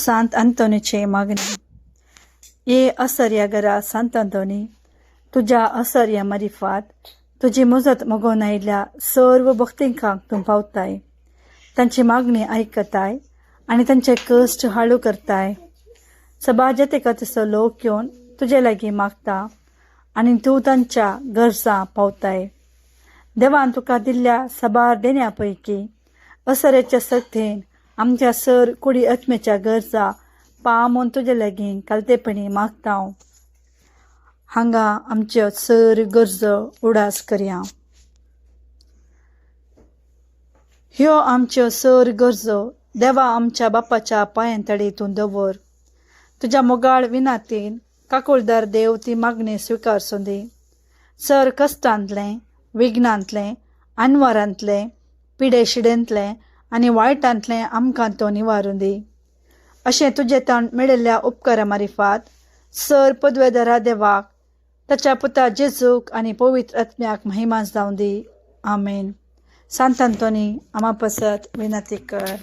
सांत आंतोनीचें मागणें. ये असर्या घरा सांत आंतोनी, तुज्या असर्या मारिफात तुजी मजत मागून आयिल्ल्या सर्व भक्तिकांक तूं पावताय, तांची मागणी आयकताय आनी तांचे कश्ट हाळू करताय. सभाज तसो लोक येवन तुजे लागीं मागता आनी तूं तांच्या गरजां पावताय. देवान तुका दिल्ल्या साबार देण्या पैकी असऱ्याच्या सक्तीन आमच्या सर कुडी आत्म्याच्या गरजा पा म्हूण तुजे लागीं कालतेपणी मागता. हांगा आमच्यो सर गरजो उडास करया. ह्यो आमच्यो सर गरजो देवा आमच्या बापाच्या पांयां तडी तूं दवर. तुज्या मोगाळ विनातीन काकुळदार देव ती मागणी स्विकारसूं दी. सर कश्टांतलें, विघ्नांतलें, अनवारांतलें, पिडे शिडेंतलें आनी वायटांतलें आमकां तो निवारूं दी. अशें तुजें ताण मेळिल्ल्या उपकारा मारिफात सर पदवेदारा देवाक, ताच्या पुता जेजूक आनी पवित्र आत्म्याक महिमा जावं दी. आमेन. सांत आंतोनी, आमा पसत विनंती कर.